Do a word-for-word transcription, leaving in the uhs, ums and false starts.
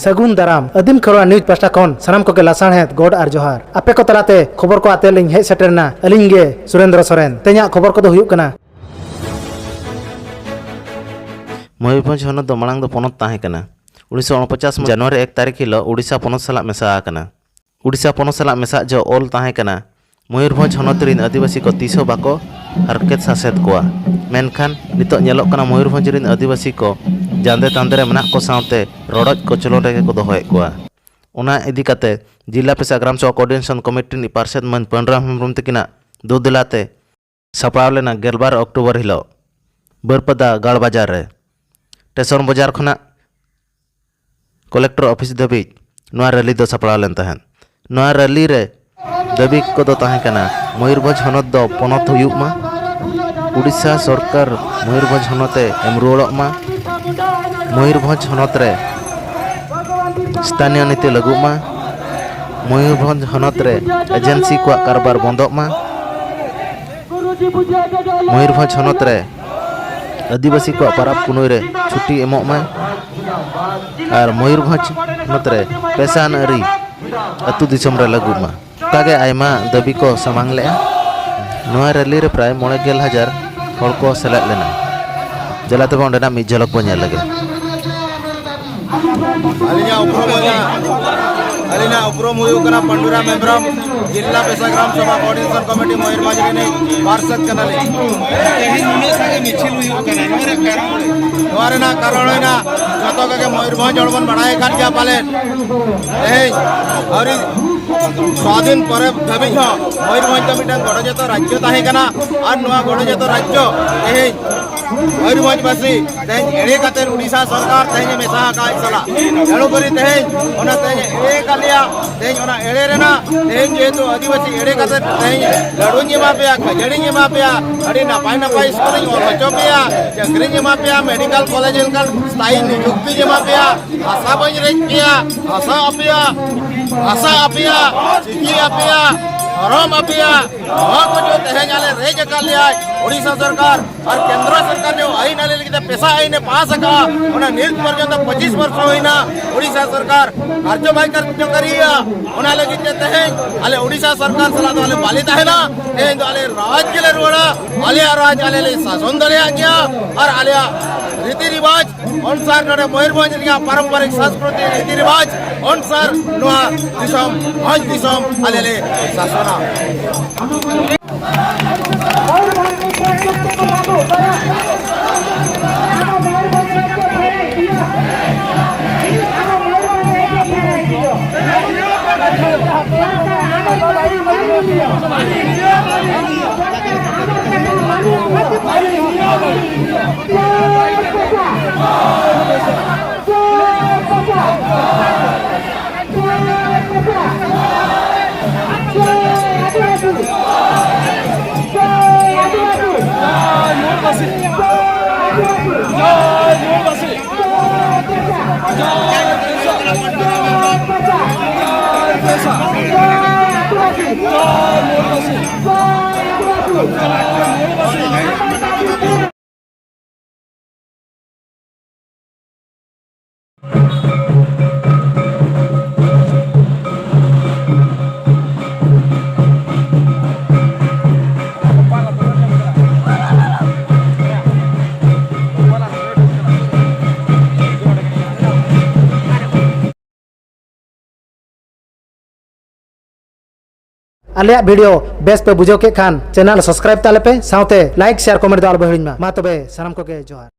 ᱥᱟᱹᱜᱩᱱ ᱫᱟᱨᱟᱢ᱾ ᱟᱹᱫᱤᱢ ᱠᱷᱮᱨᱣᱟᱲ ᱱᱤᱭᱩᱡᱽ ᱯᱟᱦᱴᱟ ᱠᱷᱚᱱ ᱥᱟᱱᱟᱢ ᱠᱚᱜᱮ ᱞᱟᱥᱟᱲᱦᱮᱫ ᱜᱚᱰ ᱟᱨ ᱡᱚᱦᱟᱨ᱾ ᱟᱯᱮ ᱠᱚ ᱛᱟᱞᱟᱛᱮ ᱠᱷᱚᱵᱚᱨ ᱠᱚ ᱟᱛᱮ ᱞᱤᱧ ᱦᱮᱡ ᱥᱮᱴᱮᱨ ᱮᱱᱟ ᱟᱹᱞᱤᱧ ᱜᱮ ᱥᱩᱨᱮᱱᱫᱨᱚ ᱥᱚᱨᱮᱱ᱾ ᱛᱮᱦᱮᱧᱟᱜ ᱠᱷᱚᱵᱚᱨ ᱠᱚᱫᱚ ᱦᱩᱭᱩᱜ ᱠᱟᱱᱟ, ᱢᱚᱭᱩᱨᱵᱷᱚᱸᱡᱽ ᱦᱚᱱᱚᱛ ᱫᱚ ᱢᱟᱲᱟᱝ ᱫᱚ ᱯᱚᱱᱚᱛ ᱛᱟᱦᱮᱸ ᱠᱟᱱᱟ᱾ ᱩᱱᱤᱥᱥᱚ ᱩᱱᱯᱚᱪᱟᱥ ᱡᱟᱱᱩᱣᱟᱨᱤ ᱮᱠ ᱛᱟᱹᱨᱤᱠᱷ ᱦᱤᱞᱚᱜ ᱩᱰᱤᱥᱟ ᱯᱚᱱᱚᱛ ᱥᱟᱞᱟᱜ ᱢᱮᱥᱟ ᱟᱠᱟᱱᱟ᱾ ᱩᱰᱤᱥᱟ ᱯᱚᱱᱚᱛ ᱥᱟᱞᱟᱜ ᱢᱮᱥᱟᱜ ᱡᱚᱦᱚᱜ ᱚᱞ ᱛᱟᱦᱮᱸ ᱠᱟᱱᱟ, ᱢᱚᱭᱩᱨᱵᱷᱚᱸᱡᱽ ᱦᱚᱱᱚᱛ ᱨᱤᱱ ᱟᱹᱫᱤᱵᱟᱹᱥᱤ ᱠᱚ ᱛᱤᱥ ᱦᱚᱸ ᱵᱟᱠᱚ ᱦᱟᱨᱠᱮᱛ ᱥᱟᱥᱮᱛ ᱠᱚᱣᱟ᱾ ᱢᱮᱱᱠᱷᱟᱱ ᱱᱤᱛᱚᱜ ᱧᱮᱞᱚᱜ ᱠᱟᱱᱟ, ᱢᱚᱭᱩᱨᱵᱷᱚᱸᱡᱽ ᱨᱤᱱ ᱟᱹᱫᱤᱵᱟᱹᱥᱤ ᱠᱚ ᱡᱟᱸᱫᱮ ᱛᱟᱸᱫᱮ ᱨᱮ ᱢᱮᱱᱟᱜ ᱠᱚ ᱥᱟᱶᱛᱮ ᱨᱚᱰᱚᱡ ᱠᱚᱪᱞᱚᱱ ᱨᱮᱜᱮ ᱠᱚ ᱫᱚᱦᱚᱭᱮᱫ ᱠᱚᱣᱟ᱾ ᱚᱱᱟ ᱤᱫᱤ ᱠᱟᱛᱮ ᱡᱤᱞᱟ ᱯᱮᱥᱟ ᱜᱨᱟᱢ ᱥᱚᱵᱷᱟ ᱠᱳᱚᱨᱰᱤᱱᱮᱥᱚᱱ ᱠᱚᱢᱤᱴᱤ ᱨᱤᱱᱤᱡ ᱯᱟᱨᱥᱮᱛ ᱢᱟᱹᱱ ᱯᱟᱹᱱᱩᱨᱟᱢ ᱦᱮᱢᱵᱽᱨᱚᱢ ᱛᱟᱹᱠᱤᱱᱟᱜ ᱫᱩᱫᱩᱞᱟ ᱛᱮ ᱥᱟᱯᱲᱟᱣ ᱞᱮᱱᱟ ᱜᱮᱞᱵᱟᱨ ᱚᱠᱴᱳᱵᱚᱨ ᱦᱤᱞᱚᱜ ᱵᱟᱹᱨᱯᱟᱫᱟ ᱜᱟᱲ ᱵᱟᱡᱟᱨ ᱨᱮ᱾ ᱴᱮᱥᱚᱱ ᱵᱟᱡᱟᱨ ᱠᱷᱚᱱᱟᱜ ᱠᱚᱞᱮᱠᱴᱚᱨ ᱚᱯᱷᱤᱥ ᱫᱷᱟᱹᱵᱤᱡ ᱱᱚᱣᱟ ᱨᱮᱞᱤ ᱫᱚ ᱥᱟᱯᱲᱟᱣ ᱞᱮᱱ ᱛᱟᱦᱮᱸᱫ᱾ ᱱᱚᱣᱟ ᱨᱮᱞᱤ ᱨᱮ ᱫᱟᱹᱵᱤ ᱠᱚᱫᱚ ᱛᱟᱦᱮᱸ ᱠᱟᱱᱟ, ᱢᱚᱭᱩᱨᱵᱷᱚᱸᱡᱽ ᱦᱚᱱᱚᱛ ᱫᱚ ᱯᱚᱱᱚᱛ ᱦᱩᱭᱩᱜ ᱢᱟ, ᱩᱰᱤᱥᱟ ᱥᱚᱨᱠᱟᱨ ᱢᱚᱭᱩᱨᱵᱷᱚᱸᱡᱽ ᱦᱚᱱᱚᱛ ᱮ ᱮᱢ ᱨᱩᱣᱟᱹᱲᱚᱜ ᱢᱟ, ᱢᱚᱭᱩᱨᱵᱷᱚᱸᱡᱽ ᱦᱚᱱᱚᱛ ᱨᱮ ᱥᱛᱷᱟᱱᱤᱭᱚ ᱱᱤᱛᱤ ᱞᱟᱹᱜᱩᱜ ᱢᱟ, ᱢᱚᱭᱩᱨᱵᱷᱚᱸᱡᱽ ᱦᱚᱱᱚᱛ ᱨᱮ ᱮᱡᱮᱱᱥᱤ ᱠᱚᱣᱟᱜ ᱠᱟᱨᱵᱟᱨ ᱵᱚᱱᱫᱚᱜ ᱢᱟ, ᱢᱚᱭᱩᱨᱵᱷᱚᱸᱡᱽ ᱦᱚᱱᱚᱛ ᱨᱮ ᱟᱹᱫᱤᱵᱟᱹᱥᱤ ᱠᱚᱣᱟᱜ ᱯᱟᱨᱟᱵᱽ ᱯᱩᱱᱟᱹᱭ ᱨᱮ ᱪᱷᱩᱴᱤ ᱮᱢᱚᱜ ᱢᱟ ᱟᱨ ᱢᱚᱭᱩᱨᱵᱷᱚᱸᱡᱽ ᱦᱚᱱᱚᱛ ᱨᱮ ᱯᱮᱥᱟ ᱟᱹᱱ ᱟᱹᱨᱤ ᱟᱹᱛᱩ ᱫᱤᱥᱚᱢ ᱨᱮ ᱞᱟᱹᱜᱩᱜ ᱢᱟ᱾ ᱚᱱᱠᱟᱜᱮ ᱟᱭᱢᱟ ᱫᱟᱹᱵᱤ ᱠᱚ ᱥᱟᱢᱟᱝ ᱞᱮᱫᱼᱟ᱾ ᱱᱚᱣᱟ ᱨᱮᱞᱤ ᱨᱮ ᱯᱨᱟᱭ ᱢᱚᱬᱮ ᱜᱮᱞ ᱦᱟᱡᱟᱨ ᱦᱚᱲ ᱠᱚ ᱥᱮᱞᱮᱫ ᱞᱮᱱᱟ᱾ ᱫᱮᱞᱟ ᱛᱚᱵᱮ ᱚᱸᱰᱮᱱᱟᱜ ᱢᱤᱫ ᱡᱷᱚᱞᱚᱠ ᱵᱚᱱ ᱧᱮᱞ ᱞᱮᱜᱮ᱾ ᱟᱹᱞᱤᱧᱟᱜ ᱩᱯᱨᱩᱢ ᱦᱩᱭᱩᱜ ᱠᱟᱱᱟ, ᱟᱹᱞᱤᱧᱟᱜ ᱩᱯᱨᱩᱢ ᱦᱩᱭᱩᱜ ᱠᱟᱱᱟ ᱯᱟᱱᱰᱩᱨᱟᱢ ᱦᱮᱢᱵᱨᱚᱢ, ᱡᱤᱞᱟ ᱯᱮᱥᱟ ᱜᱨᱟᱢ ᱥᱚᱵᱷᱟ ᱠᱳᱚᱨᱰᱤᱱᱮᱥᱚᱱ ᱠᱚᱢᱤᱴᱤ ᱢᱚᱭᱩᱨᱵᱷᱚᱸᱡᱽ ᱨᱤᱱᱤᱡ ᱯᱟᱨᱥᱮᱛ ᱠᱟᱱᱟᱞᱤᱧ᱾ ᱛᱮᱦᱮᱧ ᱱᱩᱱᱟᱹᱜ ᱥᱟᱸᱜᱮ ᱢᱤᱪᱷᱤᱞ ᱦᱩᱭᱩᱜ ᱠᱟᱱᱟ, ᱱᱚᱣᱟ ᱨᱮᱭᱟᱜ ᱠᱟᱨᱚᱱ ᱫᱚ? ᱱᱚᱣᱟ ᱨᱮᱱᱟᱜ ᱠᱟᱨᱚᱱ ᱦᱩᱭᱱᱟ, ᱡᱚᱛᱚ ᱠᱚᱜᱮ ᱢᱚᱭᱩᱨᱵᱷᱚᱸᱡᱽ ᱦᱚᱲ ᱵᱚᱱ ᱵᱟᱲᱟᱭ ᱠᱟᱱ ᱜᱮᱭᱟ ᱯᱟᱞᱮᱱ, ᱛᱮᱦᱮᱧ ᱟᱹᱣᱨᱤ ᱥᱟᱫᱷᱤᱱ ᱯᱚᱨᱮ ᱫᱷᱟᱹᱵᱤᱡ ᱦᱚᱸ ᱢᱚᱭᱩᱨᱵᱷᱚᱸᱡᱽ ᱫᱚ ᱢᱤᱫᱴᱟᱝ ᱜᱚᱲᱚ ᱡᱚᱛᱚ ᱨᱟᱡᱽᱡᱚ ᱛᱟᱦᱮᱸ ᱠᱟᱱᱟ᱾ ᱟᱨ ᱱᱚᱣᱟ ᱜᱚᱲᱚ ᱡᱚᱛᱚ ᱨᱟᱡᱽᱡᱚ ᱛᱮᱦᱮᱧ ᱢᱚᱭᱩᱨᱵᱷᱚᱸᱡᱽ ᱵᱟᱥᱤ ᱛᱮᱦᱮᱧ ᱮᱲᱮ ᱠᱟᱛᱮ ᱩᱰᱤᱥᱟ ᱥᱚᱨᱠᱟᱨ ᱛᱮᱦᱮᱧ ᱮ ᱢᱮᱥᱟ ᱟᱠᱟᱫ ᱥᱟᱞᱟᱜ᱾ ᱮᱲᱩ ᱠᱚᱨᱤ ᱛᱮᱦᱮᱧ ᱚᱱᱟ ᱛᱮᱦᱮᱧ ᱮᱲᱮ ᱠᱟᱫ ᱞᱮᱭᱟ᱾ ᱛᱮᱦᱮᱧ ᱚᱱᱟ ᱮᱲᱮ ᱨᱮᱱᱟᱜ ᱛᱮᱦᱮᱧ ᱡᱮᱦᱮᱛᱩ ᱟᱹᱫᱤᱵᱟᱹᱥᱤ ᱮᱲᱮ ᱠᱟᱛᱮ ᱛᱮᱦᱮᱧ ᱞᱟᱹᱰᱩᱧ ᱮᱢᱟ ᱯᱮᱭᱟ, ᱠᱷᱟᱹᱡᱟᱹᱲᱤᱧ ᱮᱢᱟ ᱯᱮᱭᱟ, ᱟᱹᱰᱤ ᱱᱟᱯᱟᱭ ᱱᱟᱯᱟᱭ ᱥᱠᱩᱞᱤᱧ ᱚᱞ ᱦᱚᱪᱚ ᱯᱮᱭᱟ, ᱪᱟᱹᱠᱨᱤᱧ ᱮᱢᱟ ᱯᱮᱭᱟ, ᱢᱮᱰᱤᱠᱮᱞ ᱠᱚᱞᱮᱡᱽ ᱞᱮᱠᱟᱱ ᱥᱛᱷᱟᱭᱤ ᱱᱤᱡᱩᱠᱛᱤᱧ ᱮᱢᱟ ᱯᱮᱭᱟ, ᱵᱷᱟᱥᱟ ᱵᱟᱹᱧ ᱨᱮᱡ ᱯᱮᱭᱟ, ᱵᱷᱟᱥᱟ ᱟᱯᱮᱭᱟ, ᱵᱷᱟᱥᱟ ᱟᱯᱮᱭᱟ, ᱪᱤᱠᱤ ᱟᱯᱮᱭᱟ, ᱫᱷᱚᱨᱚᱢ ᱟᱯᱮᱭᱟ, ᱱᱚᱣᱟ ᱠᱚ ᱡᱮ ᱛᱮᱦᱮᱧ ᱟᱞᱮ ᱨᱮᱡ ᱟᱠᱟᱫ ᱞᱮᱭᱟᱭ ᱳᱰᱤᱥᱟ ᱥᱚᱨᱠᱟᱨ, ᱟᱨ ᱠᱮᱱᱫᱨᱚ ᱥᱚᱨᱠᱟᱨ ᱡᱮ ᱟᱭᱤᱱ ᱟᱞᱮ ᱞᱟᱹᱜᱤᱫ ᱛᱮ ᱯᱮᱥᱟ ᱟᱭᱤᱱ ᱮ ᱯᱟᱥ ᱟᱠᱟᱫᱼᱟ, ᱚᱱᱟ ᱱᱤᱛ ᱯᱚᱨᱡᱚᱱᱛᱚ ᱯᱚᱸᱪᱤᱥ ᱵᱚᱨᱥᱚ ᱦᱩᱭᱱᱟ᱾ ᱳᱰᱤᱥᱟ ᱥᱚᱨᱠᱟᱨ ᱠᱟᱨᱡᱚ ᱵᱟᱭ ᱠᱟᱨᱡᱚᱠᱟᱨᱤᱭᱟ, ᱚᱱᱟ ᱞᱟᱹᱜᱤᱫ ᱛᱮ ᱛᱮᱦᱮᱧ ᱟᱞᱮ ᱳᱰᱤᱥᱟ ᱥᱚᱨᱠᱟᱨ ᱥᱟᱞᱟᱜ ᱫᱚ ᱟᱞᱮ ᱵᱟᱞᱮ ᱛᱟᱦᱮᱱᱟ᱾ ᱛᱮᱦᱮᱧ ᱫᱚ ᱟᱞᱮ ᱨᱟᱡᱽ ᱜᱮᱞᱮ ᱨᱩᱣᱟᱹᱲᱟ, ᱟᱞᱮᱭᱟᱜ ᱨᱟᱡᱽ ᱟᱞᱮ ᱞᱮ ᱥᱟᱥᱚᱱ ᱫᱟᱲᱮᱭᱟᱜ ᱜᱮᱭᱟ, ᱟᱨ ᱟᱞᱮᱭᱟᱜ ᱨᱤᱛᱤ ᱨᱤᱵᱟᱡᱽ ᱚᱱᱥᱟᱨ ᱱᱚᱰᱮ ᱢᱚᱭᱩᱨᱵᱷᱚᱸᱡᱽ ᱨᱮᱭᱟᱜ ᱯᱟᱨᱚᱢᱯᱚᱨᱤᱠ ᱥᱟᱝᱥᱠᱨᱤᱛᱤᱠ ᱨᱤᱛᱤ ᱨᱤᱵᱟᱡᱽ ᱚᱱᱥᱟᱨ ᱱᱚᱣᱟ ᱫᱤᱥᱚᱢ, ᱵᱷᱚᱸᱡᱽ ᱫᱤᱥᱚᱢ ᱟᱞᱮ ᱞᱮ ᱥᱟᱥᱚᱱᱟ᱾ ᱟᱞᱮᱭᱟᱜ video ᱵᱮᱥ ᱯᱮ ᱵᱩᱡᱷᱟᱹᱣ ᱠᱮᱫ ᱠᱷᱟᱱ channel subscribe ᱛᱟᱞᱮ ᱯᱮ, ᱥᱟᱶᱛᱮ like, share, comment ᱫᱚ ᱟᱞᱚ ᱯᱮ ᱦᱤᱲᱤᱧ ᱢᱟ᱾ ᱢᱟ ᱛᱚᱵᱮ ᱥᱟᱱᱟᱢ ᱠᱚᱜᱮ ᱡᱚᱦᱟᱨ᱾